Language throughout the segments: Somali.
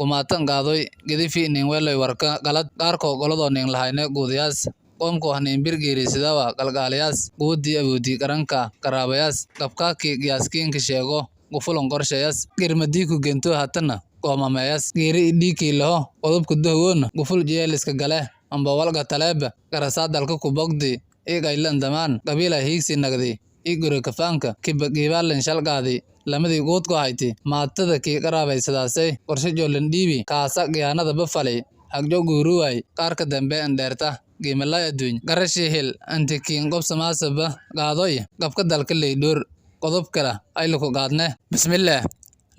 Gumaatan qaadoy gedifi nin weeloy warka galad qaarko goladoo nin lahayne guudayaas qoomko hanin birgeerisidawa qalqaaliyaas guudii awoodii qaranka qaraabayaas qabkaakii qiyaaskiinka sheego gufulon qorshayaas girmadiiku gento hatana goomameeyas geeri idhiikii laho qodobka dahwoona guful jeeliska gale amba walga taleeba garasaa dalka ku bogdi iqaylan damaan qabiila hiigsi nagdi i guri kafaanka kiba qiibaalin shalqaadi lamadii guudku hayti maatada kii qaraabaysadaasay qorshe joolan dhiibi kaasa khiyaanada bafalay hagjo guuruwaay qaarka dambe andheerta qiimalay adduuny qarashii hel antikiin qobsamaasaba qaadoy qabka dalka leydhoor qodob kale aylaku qaadne. Bismillaah,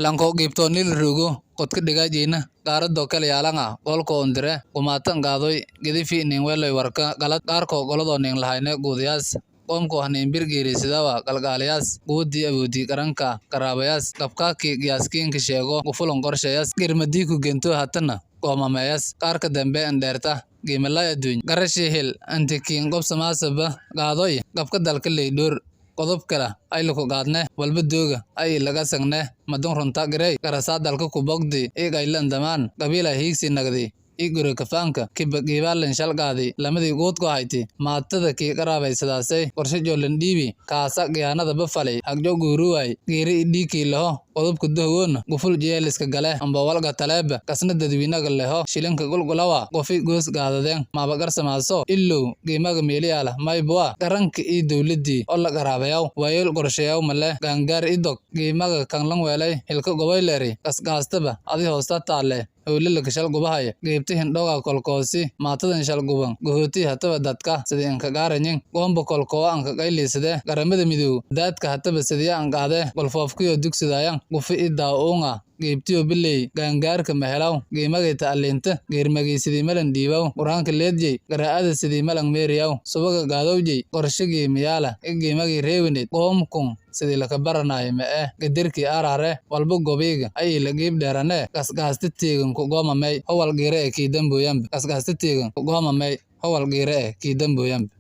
lanko qiibtoonil rugo qodka dhigaajeyna qaaradoo kale yaalanga qolko undire gumaatan qaadoy gedifi nin weeloy warka galad qaarko goladoo nin lahayne guudayaas qoomko hanin birgeerisidawa qalqaaliyaas guudii awoodii qaranka qaraabayaas qabkaakii qiyaaskiinka sheego gufulon qorshayaas girmadiiku gento hatana goomameeyas qaarka dambe andheerta qiimalay adduuny qarashii hel antikiin qobsamaasaba qaadoy qabka dalka leydhoor qodob kale aylaku qaadne walba dooga ay laga sagne madun runta girey garasaa dalka ku bogdi iqaylan damaan qabiila hiigsi nagdi i guri kafaanka kiba qiibaalin shalqaadi lamadii guudku hayti maatada kii qaraabaysadaasay qorshe joolan dhiibi kaasa khiyaanada bafalay hagjo guuruwaay geeri idhiikii laho qodobka dahwoona guful jeeliska gale amba walga taleeba kasna dadweynaga leho shilinka gulgulawa qofi goos gaadadeen maabagarsamaaso ilow qiimaga meeliyaala maybua qaranka iyo dowladii oo la qaraabayaw waayeel qorshayaw male gaangaar idog qiimaga kanlan weelay hilka gobayleeri kasgaastaba adi hoosta taalle howlalaka shalgubahaya qeybta hindhoga kolkoosi maatadan shalguban gahooti hataba dadka sidi inkagaarayin qoomba kolkoowa anka qayliisade qaramada midoow daadka hataba sidiya anqaade qolfoofkiyo dugsidayan gufi i daa-uunga qeybtiyo biley gaangaarka mahelaw qiimagay ta'aliinta geermagay sidii malan dhiibaw qur-aanka leedyey garaa'ada sidii malan meeriyaw subaga gaadowjey qorshigii miyaala i qiimagii reewineed qoomkun sidii laka baranaayo ma'e gadirkii arare walba gobiiga ayay la qiib dheerane gasgaasta teegan ku goomamay howal qiire e kii dambooyanba gasgaasta teegan ku goomamay howal qiire e kii dambooyanba.